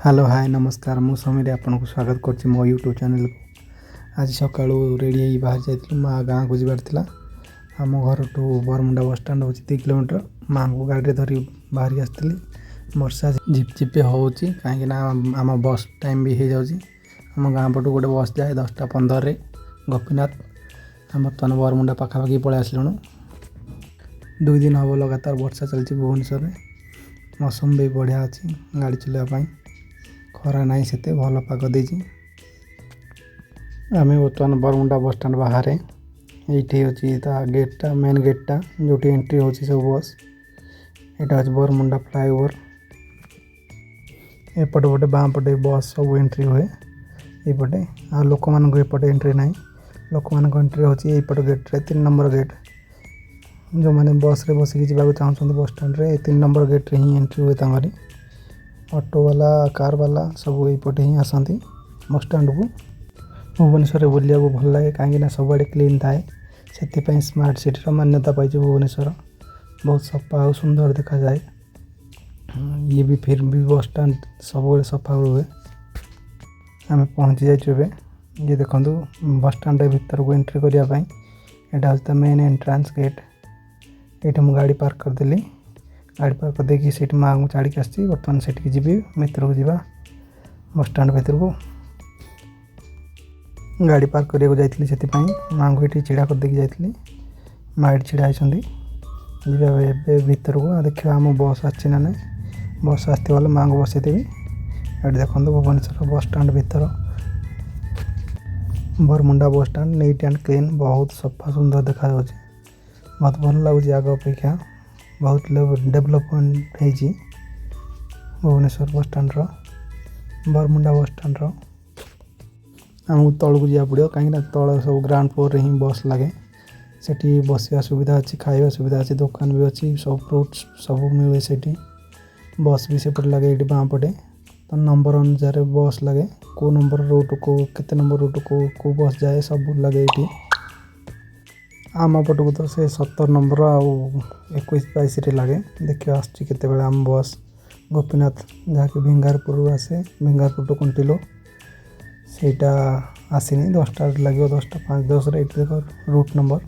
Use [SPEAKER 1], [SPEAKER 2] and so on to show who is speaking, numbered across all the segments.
[SPEAKER 1] Hello, ହାଏ, ନମସ୍କାର। ମୁଁ ସମୀର, ଆପଣଙ୍କୁ ସ୍ୱାଗତ କରୁଛି ମୋ ୟୁଟ୍ୟୁବ୍ ଚ୍ୟାନେଲ୍କୁ। ଆଜି ସକାଳୁ ରେଡ଼ି ହେଇକି ବାହାରି ଯାଇଥିଲୁ, ମା ଗାଁକୁ ଯିବାର ଥିଲା। ଆମ ଘରଠୁ ବରମୁଣ୍ଡା ବସଷ୍ଟାଣ୍ଡ ହେଉଛି 3 କିଲୋମିଟର। ମାଆଙ୍କୁ ଗାଡ଼ିରେ ଧରି ବାହାରିକି ଆସିଥିଲି। ବର୍ଷା ଝିପଝିପି ହେଉଛି, କାହିଁକିନା ଆମ ବସ୍ ଟାଇମ୍ ବି ହେଇଯାଉଛି। ଆମ ଗାଁ ପଟୁ ଗୋଟେ ବସ୍ ଯାଏ 10ଟା 15ରେ, ଗୋପୀନାଥ। ଆମେ ବର୍ତ୍ତମାନ ବରମୁଣ୍ଡା ପାଖାପାଖି ପଳେଇ ଆସିଲୁଣୁ। 2 ଦିନ ହେବ ଲଗାତାର ବର୍ଷା ଚାଲିଛି ଭୁବନେଶ୍ୱରରେ। ମୌସମ ବି ବଢ଼ିଆ ଅଛି ଗାଡ଼ି ଚଲାଇବା ପାଇଁ। ଖରା ନାହିଁ ସେତେ, ଭଲ ପାଗ ଦେଇଛି। ଆମେ ବର୍ତ୍ତମାନ ବରମୁଣ୍ଡା ବସଷ୍ଟାଣ୍ଡ ବାହାରେ। ଏଇଠି ଅଛି ତା ଗେଟ୍ଟା, ମେନ୍ ଗେଟ୍ଟା, ଯେଉଁଠି ଏଣ୍ଟ୍ରି ହେଉଛି ସବୁ ବସ୍। ଏଇଟା ହେଉଛି ବରମୁଣ୍ଡା ଫ୍ଲାଏଓଭର। ଏପଟେ ପଟେ, ବାଁ ପଟେ ବସ୍ ସବୁ ଏଣ୍ଟ୍ରି ହୁଏ ଏଇପଟେ। ଆଉ ଲୋକମାନଙ୍କୁ ଏପଟେ ଏଣ୍ଟ୍ରି ନାହିଁ। ଲୋକମାନଙ୍କ ଏଣ୍ଟ୍ରି ହେଉଛି ଏଇପଟ ଗେଟ୍ରେ, 3 ନମ୍ବର ଗେଟ୍। ଯେଉଁମାନେ ବସ୍ରେ ବସିକି ଯିବାକୁ ଚାହୁଁଛନ୍ତି ବସଷ୍ଟାଣ୍ଡରେ, ଏ 3 ନମ୍ବର ଗେଟ୍ରେ ହିଁ ଏଣ୍ଟ୍ରି ହୁଏ ତାଙ୍କରି। ଅଟୋବାଲା, କାର୍ବାଲା ସବୁ ଏଇପଟେ ହିଁ ଆସନ୍ତି ବସଷ୍ଟାଣ୍ଡକୁ। ଭୁବନେଶ୍ୱରରେ ବୁଲିବାକୁ ଭଲ ଲାଗେ, କାହିଁକିନା ସବୁଆଡ଼େ କ୍ଲିନ୍ ଥାଏ। ସେଥିପାଇଁ ସ୍ମାର୍ଟ ସିଟିର ମାନ୍ୟତା ପାଇଛି ଭୁବନେଶ୍ୱର। ବହୁତ ସଫା ଆଉ ସୁନ୍ଦର ଦେଖାଯାଏ। ଇଏ ବି ଫିର୍ ବି ବସଷ୍ଟାଣ୍ଡ ସବୁବେଳେ ସଫା ରୁହେ। ଆମେ ପହଞ୍ଚି ଯାଇଛୁ ଏବେ। ଇଏ ଦେଖନ୍ତୁ, ବସଷ୍ଟାଣ୍ଡ ଭିତରକୁ ଏଣ୍ଟ୍ରି କରିବା ପାଇଁ ଏଇଟା ହେଉଛି ତା ମେନ୍ ଏଣ୍ଟ୍ରାନ୍ସ ଗେଟ୍। ଏଇଠି ମୁଁ ଗାଡ଼ି ପାର୍କ କରିଦେଲି। ଗାଡ଼ି ପାର୍କ କରିଦେଇକି ସେଇଠି ମାଆଙ୍କୁ ଛାଡ଼ିକି ଆସିଛି। ବର୍ତ୍ତମାନ ସେଠିକି ଯିବି, ଭିତରକୁ ଯିବା ବସଷ୍ଟାଣ୍ଡ ଭିତରକୁ। ଗାଡ଼ି ପାର୍କ କରିବାକୁ ଯାଇଥିଲି, ସେଥିପାଇଁ ମାଆଙ୍କୁ ଏଠି ଛିଡ଼ା କରିଦେଇକି ଯାଇଥିଲି। ମା ଏଠି ଛିଡ଼ା ହେଇଛନ୍ତି। ଯିବା ଏବେ ଭିତରକୁ ଆଉ ଦେଖିବା ଆମ ବସ୍ ଆସିଛି ନା ନାହିଁ। ବସ୍ ଆସିଥିବ ହେଲେ ମାଆଙ୍କୁ ବସେଇଦେବି। ଏଠି ଦେଖନ୍ତୁ, ଭୁବନେଶ୍ୱର ବସଷ୍ଟାଣ୍ଡ ଭିତର, Baramunda bus stand neat and clean, ବହୁତ ସଫା ସୁନ୍ଦର ଦେଖାଯାଉଛି। ବହୁତ ଭଲ ଲାଗୁଛି। ଆଗ ଅପେକ୍ଷା ବହୁତ ଡେଭଲପମେଣ୍ଟ ହେଇଛି ଭୁବନେଶ୍ୱର ବସଷ୍ଟାଣ୍ଡର, ବରମୁଣ୍ଡା ବସଷ୍ଟାଣ୍ଡର। ଆମକୁ ତଳକୁ ଯିବାକୁ ପଡ଼ିବ, କାହିଁକିନା ତଳେ ସବୁ ଗ୍ରାଉଣ୍ଡ ଫ୍ଲୋରରେ ହିଁ ବସ୍ ଲାଗେ। ସେଠି ବସିବା ସୁବିଧା ଅଛି, ଖାଇବା ସୁବିଧା ଅଛି, ଦୋକାନ ବି ଅଛି, ସବୁ ଫ୍ରୁଟ୍ସ ସବୁ ମିଳେ ସେଠି। ବସ୍ ବି ସେପଟେ ଲାଗେ, ଏଇଠି ବାଁ ପଟେ। ତ ନମ୍ବର ଅନୁସାରେ ବସ୍ ଲାଗେ, କେଉଁ ନମ୍ବର ରୁଟ୍, କେଉଁ କେତେ ନମ୍ବର ରୁଟ୍, କେଉଁ କେଉଁ ବସ୍ ଯାଏ, ସବୁ ଲାଗେ ଏଇଠି। ଆମ ପଟକୁ ତ ସେ 17 ନମ୍ବର ଆଉ 21, 22ରେ ଲାଗେ। ଦେଖିବା ଆସୁଛି କେତେବେଳେ ଆମ ବସ୍ ଗୋପୀନାଥ, ଯାହାକି ଭିଙ୍ଗାରପୁରରୁ ଆସେ, ଭିଙ୍ଗାରପୁର ଟୁ କଣ୍ଟିଲୋ। ସେଇଟା ଆସିନି, 10ଟା ଲାଗିବ, 10ଟା 5 10ରେ। ଏଇଠି ଦେଖ, ରୁଟ୍ ନମ୍ବର,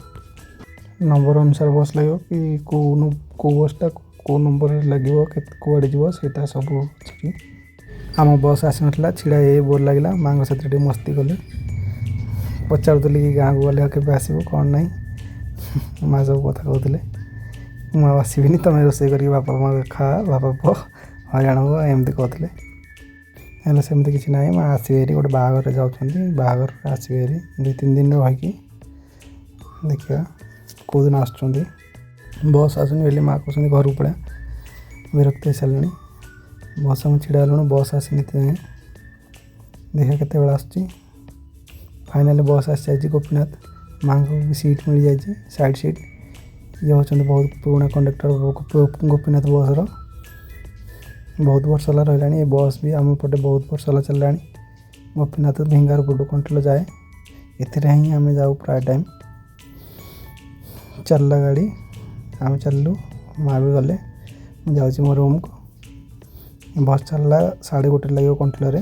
[SPEAKER 1] ନମ୍ବର ଅନୁସାରେ ବସ୍ ଲାଗିବ କି କେଉଁ କେଉଁ ବସ୍ଟା କେଉଁ ନମ୍ବରରେ ଲାଗିବ, କେତେ କୁଆଡ଼େ ଯିବ, ସେଇଟା ସବୁ ଅଛି। ଆମ ବସ୍ ଆସିନଥିଲା, ଛିଡ଼ା ହେଇ ବୋର୍ ଲାଗିଲା। ମାଆଙ୍କ ସାଥିରେ ଟିକେ ମସ୍ତି କଲି। ପଚାରୁଥିଲି କି ଗାଁକୁ ଗଲେ ଆଉ କେବେ ଆସିବୁ, କ'ଣ ନାହିଁ। ମା ସବୁ କଥା କହୁଥିଲେ, ମୁଁ ଆଉ ଆସିବିନି, ତୁମେ ରୋଷେଇ କରିକି ବାପା ମା ଖା, ବାପା ପୁଅ ହଇରାଣ ହୁଅ, ଏମିତି କହୁଥିଲେ। ହେଲେ ସେମିତି କିଛି ନାହିଁ, ମା ଆସିବେ ହେରି। ଗୋଟେ ବାହାଘରରେ ଯାଉଛନ୍ତି, ବାହାଘରରେ ଆସିବେ ହେରି 2-3 ଦିନ ରହିକି। ଦେଖିବା କେଉଁଦିନ ଆସୁଛନ୍ତି। ବସ୍ ଆସୁନି ବୋଲି ମା କହୁଛନ୍ତି ଘରକୁ ପଳେଇବା, ବିରକ୍ତି ହେଇସାରିଲେଣି। ବସ୍, ଆମେ ଛିଡ଼ା ହେଲୁଣୁ, ବସ୍ ଆସିନି ଏତେ ଯାଏଁ। ଦେଖିବା କେତେବେଳେ ଆସୁଛି। ଫାଇନାଲି ବସ୍ ଆସିଯାଇଛି ଗୋପୀନାଥ। ମାଆଙ୍କୁ ବି ସିଟ୍ ମିଳିଯାଇଛି, ସାଇଡ଼୍ ସିଟ୍। ଇଏ ହେଉଛନ୍ତି ବହୁତ ପୁରୁଣା କଣ୍ଡକ୍ଟର ଗୋପୀନାଥ ବସ୍ର। ବହୁତ ବର୍ଷ ହେଲା ରହିଲାଣି। ଏ ବସ୍ ବି ଆମ ପଟେ ବହୁତ ବର୍ଷ ହେଲା ଚାଲିଲାଣି। ଗୋପୀନାଥ ଭିଙ୍ଗାରପୁର କଣ୍ଟିଲୋ ଯାଏ, ଏଥିରେ ହିଁ ଆମେ ଯାଉ ପ୍ରାୟ ଟାଇମ୍। ଚାଲିଲା ଗାଡ଼ି, ଆମେ ଚାଲିଲୁ, ମା ବି ଗଲେ। ମୁଁ ଯାଉଛି ମୋ ରୁମ୍କୁ। ବସ୍ ଚାଲିଲା, 1:30 ଲାଗିବ କଣ୍ଟିଲୋରେ।